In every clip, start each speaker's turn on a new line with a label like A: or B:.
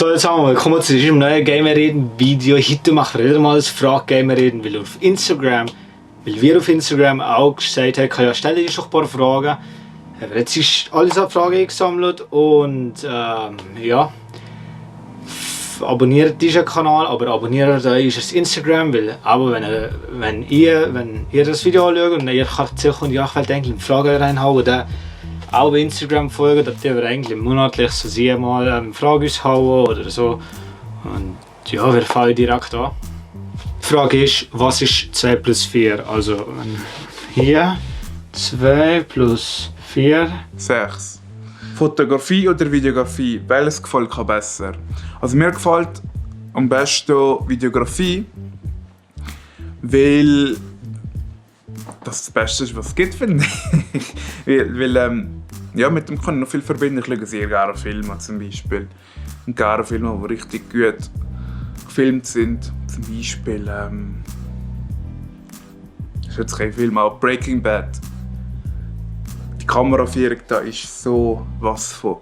A: So, jetzt haben wir, kommen wir zu diesem neuen Gamer-Reden-Video. Heute machen wir wieder mal das Frage-Gamer-Reden, weil wir auf Instagram auch gesagt haben, ja, stell dir doch ein paar Fragen. Jetzt ist alles an Fragen gesammelt und ja. Abonniert diesen Kanal, aber abonniert euch das Instagram, weil aber wenn ihr das Video anschaut und ihr könnt sicher und ja, ich will eigentlich Fragen reinhauen, dann auch bei Instagram folgen, dass wir eigentlich monatlich so 7 Mal Fragen hauen oder so. Und ja, wir fangen direkt an. Die Frage ist, was ist 2 plus 4? Also hier 2 plus 4.
B: 6. Fotografie oder Videografie, welches gefällt dir besser? Also mir gefällt am besten Videografie, weil das Beste ist, was es gibt, finde ich. weil ja, mit dem kann ich noch viel verbinden. Ich schaue sehr gerne Filme zum Beispiel. Und gerne Filme, die richtig gut gefilmt sind. Zum Beispiel das ist jetzt kein Film, aber Breaking Bad. Die Kameraführung da ist so was von.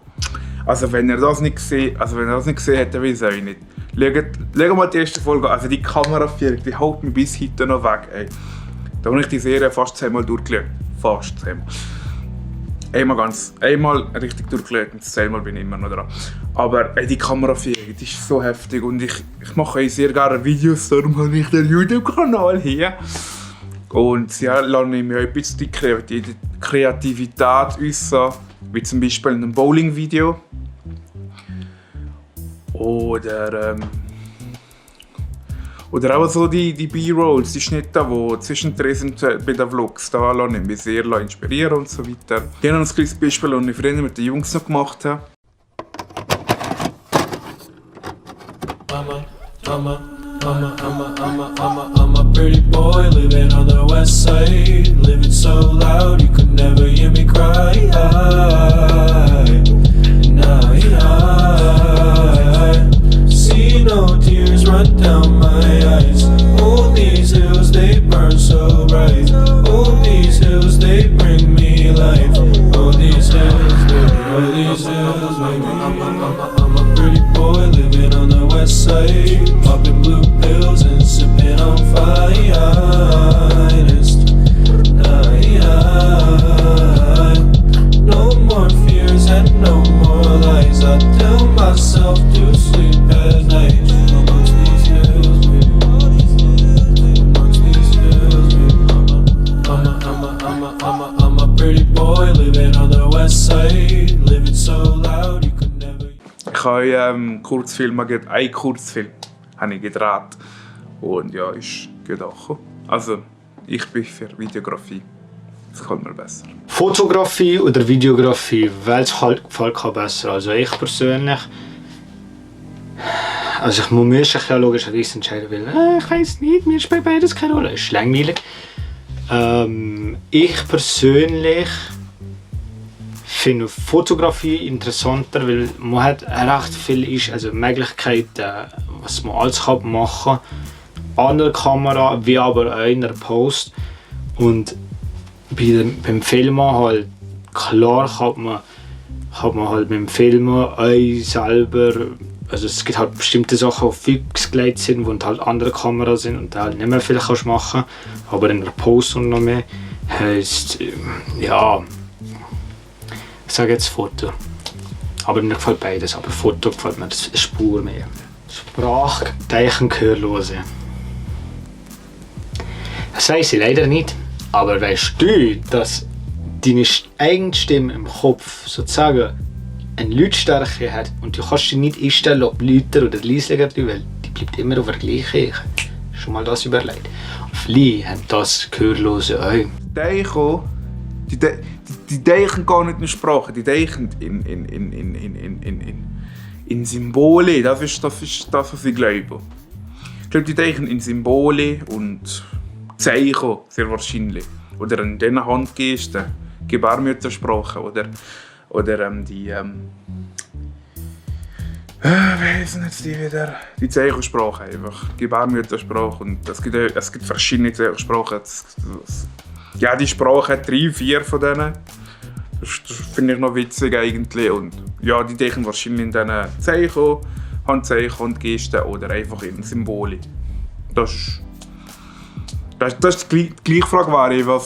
B: Also wenn ihr das nicht gesehen habt, dann weiß ich nicht. Schaut mal die erste Folge an. Also die Kameraführung, die hält mich bis heute noch weg. Ey. Da habe ich die Serie fast 10-mal durchgeschaut. Fast 10-mal. Einmal richtig durchgeschaut und 10-mal bin ich immer noch dran. Aber ey, die Kameraführung, die ist so heftig und ich mache sehr gerne Videos, darum habe ich den YouTube-Kanal hier. Und ja, lasse ich mir ein bisschen die Kreativität äußern, wie zum Beispiel in einem Bowling-Video. Oder auch so die B-Rolls, die Schnitte, die zwischendrin sind bei den Vlogs. Da lasse ich mich sehr inspirieren und so weiter. Hier noch ein kleines Beispiel, das ich früher mit den Jungs noch gemacht habe.
C: I'm a pretty boy living on the west side. Living so loud you could never hear me cry. See no tears run down my eyes. All these hills they burn so bright. All these hills they bring me life. All these hills, baby, all these hills, baby. I'm a pretty boy living on the west side. Popping blue pills and sipping on finest. No more fears and no more lies. I tell myself to sleep at night. Amongst these hills, baby. Amongst these hills, baby. I'm a pretty boy living on the west side. Living so loud you could never.
B: Ich habe einen Kurzfilm habe ich gedreht. Und ja, ist gut angekommen. Also, ich bin für Videografie. Das gefällt mir besser.
A: Fotografie oder Videografie, welches gefällt mir besser? Also ich persönlich, also ich muss mich ja logischerweise entscheiden, weil ich weiß nicht, mir spielt beides keine Rolle, es ist langweilig. Ich persönlich finde Fotografie interessanter, weil man hat recht viel Möglichkeiten, was man alles machen kann. An der Kamera, wie aber auch in der Post. Und beim Filmen halt, klar kann man halt beim Filmen auch selber, also es gibt halt bestimmte Sachen, die fix gelegt sind, wo halt andere Kameras sind und da halt nicht mehr viel kannst machen. Aber in der Post und noch mehr heisst, ja, ich sage jetzt Foto. Aber mir gefällt beides, aber Foto gefällt mir eine Spur mehr. Sprachteichen Gehörlose. Das weiss ich leider nicht. Aber weißt du, dass deine eigene Stimme im Kopf sozusagen eine Lautstärke hat und du kannst dich nicht einstellen, ob lauter oder leiser, weil die bleibt immer auf der gleichen. Schon mal das überlegt. Vielleicht haben das Gehörlose auch.
B: Die denken gar nicht in Sprache, die denken in Symbole. Das ist das, was ich glaube. Ich glaube, die denken in Symbole und Zeichen, sehr wahrscheinlich. Oder in diesen Handgesten, Gebärmuttersprache oder die wie heißen jetzt die wieder? Die Zeichensprache einfach, Gebärmuttersprache und es gibt verschiedene Zeichensprachen. Ja, die Sprache hat 3, 4 von denen. Das finde ich noch witzig eigentlich und ja, die denken wahrscheinlich in diesen Zeichen Handzeichen und Gesten oder einfach in Symbole. Das ist die gleiche Frage, wäre,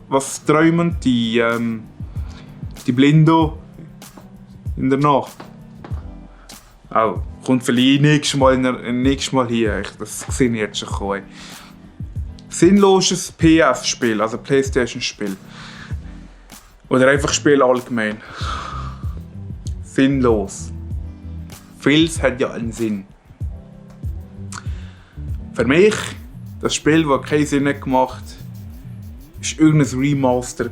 B: was träumen die Blinden in der Nacht? Auch, kommt vielleicht nächstes Mal hier, das sehe ich jetzt schon kommen. Sinnloses PS-Spiel, also Playstation-Spiel. Oder einfach Spiel allgemein. Sinnlos. Vieles hat ja einen Sinn. Für mich, das Spiel, das keinen Sinn hat gemacht hat, war irgendein Remaster.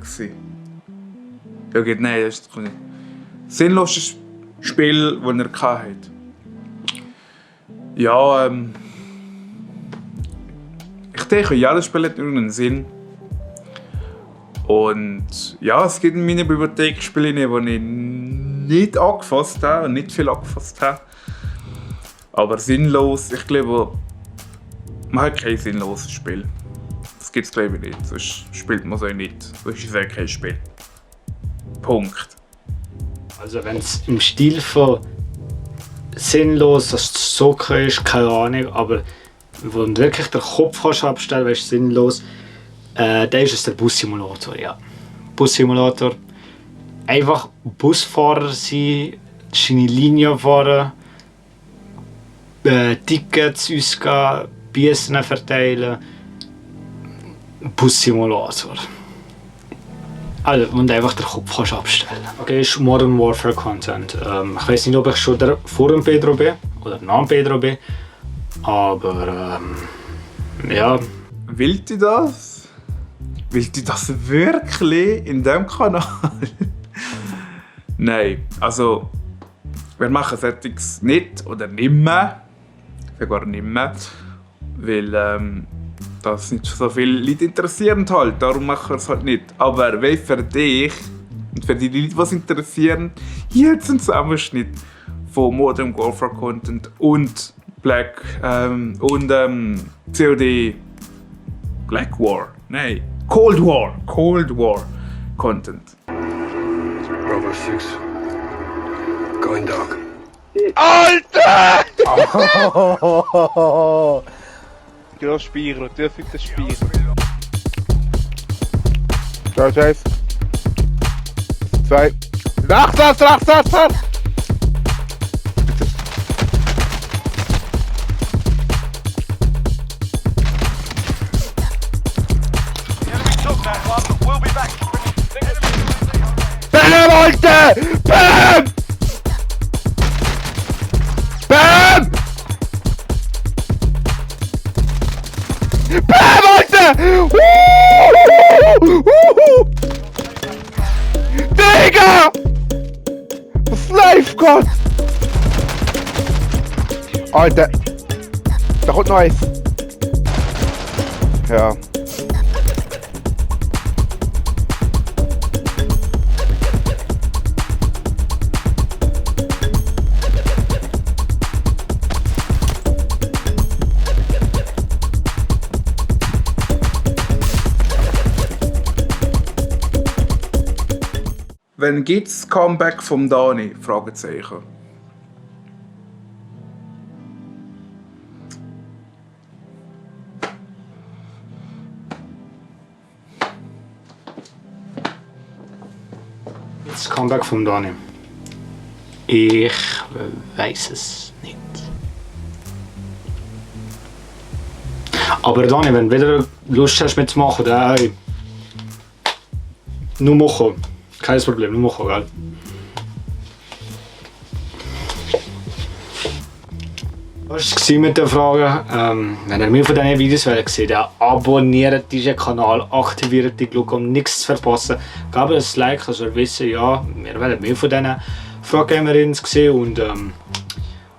B: Ja, nein, das ist ein sinnloses Spiel, das er hatte. Ja, ich denke, jedes Spiel hat irgendeinen Sinn. Und ja, es gibt in meiner Bibliothek Spiele, die ich nicht angefasst habe und nicht viel angefasst habe. Aber sinnlos, ich glaube, man hat kein sinnloses Spiel. Das gibt es glaube ich nicht, sonst spielt man es auch nicht. Sonst ist es auch kein Spiel. Punkt.
A: Also wenn es im Stil von sinnlos, dass es Zocken ist, keine Ahnung, aber wo du wirklich den Kopf kannst abstellen, weißt du, sinnlos, dann ist es der Bussimulator, ja. Bussimulator. Einfach Busfahrer sein, seine Linie fahren, Tickets ausgeben, Bissen verteilen. Bussimulator. Also, und einfach den Kopf kannst abstellen. Okay, ist Modern Warfare Content. Ich weiß nicht, ob ich schon vor dem Pedro bin oder nach dem Pedro bin, aber ja.
B: Wollt ihr das? Wollt ihr das wirklich in diesem Kanal? Nein, also wir machen solches nicht oder nimmer. Sogar nimmer. Weil das nicht so viele Leute interessieren halt, darum machen wir es halt nicht. Aber wenn für dich und für die Leute, die es interessieren, hier jetzt ein Zusammenschnitt von Modern Warfare Content und COD Black War, nein, Cold War Content.
D: Bravo 6. Going dark.
E: Alter! Geh das speichern, darf ich das speichern? Da ist eins. 2. Rechts! Bam, Alter! Bam! Bam! Bam, Alter! Digga! Was live, Gott! Alter! Da kommt noch eins. Ja.
B: Wann gibt's das Comeback vom Dani? Fragezeichen.
A: Das Comeback vom Dani. Ich weiß es nicht. Aber Dani, wenn du wieder Lust hast mitzumachen, dann nur machen. Kein Problem, nur machen, gell? Das war mit der Frage. Wenn ihr mehr von diesen Videos seht, abonniert diesen Kanal, aktiviert die Glocke, um nichts zu verpassen. Gebt ein Like, also ihr wisst, ja, wir wollen mehr von diesen Fragegamerinnen sehen und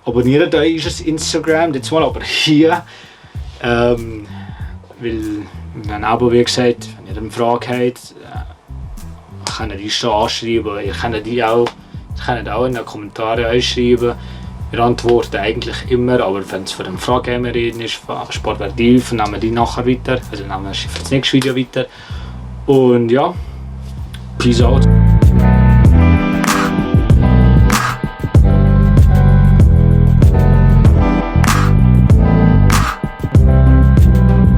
A: abonniert euch unser Instagram, jetzt mal aber hier. Weil, wenn ein Abo, wie gesagt, wenn ihr eine Frage habt, könnt ihr die schon anschreiben, ihr könnt die auch in den Kommentaren einschreiben. Wir antworten eigentlich immer, aber wenn es für eine Fragegamerin ist, sparen wir die auf und nehmen die nachher weiter. Also nehmen wir für das nächste Video weiter. Und ja, peace out.